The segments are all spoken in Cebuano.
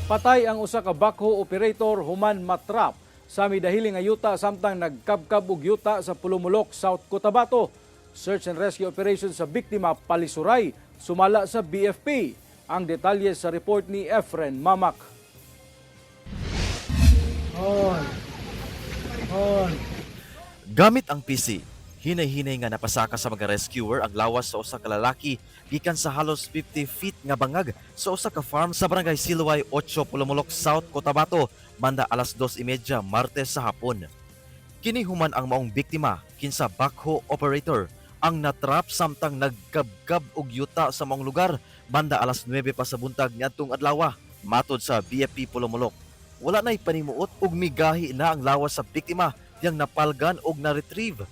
Patay ang usa ka backhoe operator human matrap sa midahili nga yuta samtang nagkabkab og yuta sa Polomolok, South Cotabato. Search and rescue operation sa biktima palisuray, sumala sa BFP. Ang detalye sa report ni Efren Mamak. On. On. Gamit ang PC, hinay-hinay nga napasaka sa mga rescuer ang lawas sa usa ka lalaki gikan sa halos 50 feet nga bangag sa usa ka farm sa Barangay Siluay 8, Polomolok, South Cotabato banda alas 2:30 Martes sa hapon. Kini human ang maong biktima, kinsa backhoe operator, ang natrap samtang nagkabkab og yuta sa maong lugar banda alas 9 pa sa buntag niadtong adlaw. Matod sa BFP Polomolok, wala na'y panimuot ug migahi na ang lawas sa biktima diyang napalgan og na-retrieve.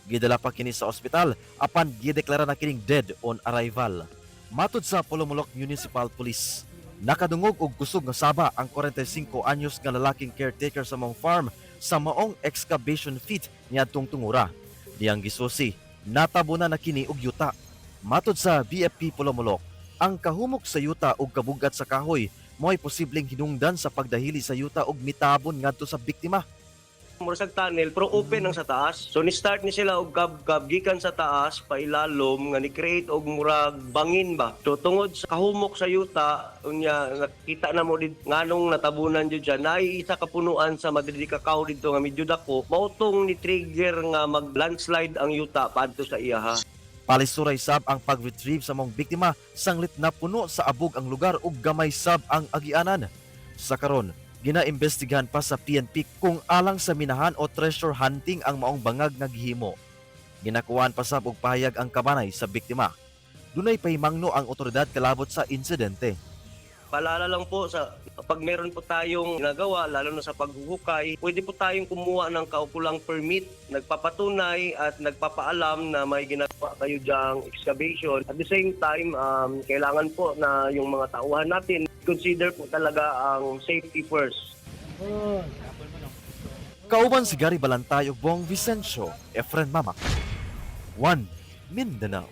Gidala pa kini sa ospital apan gideklara na kining dead on arrival. Matod sa Polomolok Municipal Police, nakadungog og kusog nga saba ang 45 anyos nga lalaking caretaker sa maong farm sa maong excavation feet niadtong tungura. Diyang gisusi, natabunan na kini og yuta. Matod sa BFP Polomolok, ang kahumok sa yuta ug kabugat sa kahoy mo'y posibleng hinungdan sa pagdahili sa yuta ug mitabon ngadto sa biktima. Murag tunnel pero open ang sa taas. So ni-start ni sila og kab gikan sa taas pailalom nga ni-create og murag bangin ba. So tungod sa kahumok sa yuta, unya nakita na mo did nganong natabunan jud siya, naay isa ka punuan sa Madrid Cacao didto nga medyo dako, mao tong ni-trigger nga mag landslide ang yuta padto sa iyaha. Palisuray sab ang pag-retrieve sa maong biktima sanglit na puno sa abog ang lugar ug gamay sab ang agianan. Sa karon, ginaimbestigahan pa sa PNP kung alang sa minahan o treasure hunting ang maong bangag nga gihimo. Ginakuhaan pa sab og pahayag ang kabanay sa biktima. Dunay pahimangno ang otoridad kalabot sa insidente. Paalala lang po, sa pag meron po tayong ginagawa, lalo na sa paghuhukay, pwede po tayong kumuha ng kaukulang permit, nagpapatunay at nagpapaalam na may ginagawa kayo diyang excavation. At the same time, kailangan po na yung mga tauhan natin, consider po talaga ang safety first. On. Kauban si Gary Balantay ug Bong Vicencio, Efren Mamak. 1 Mindanao.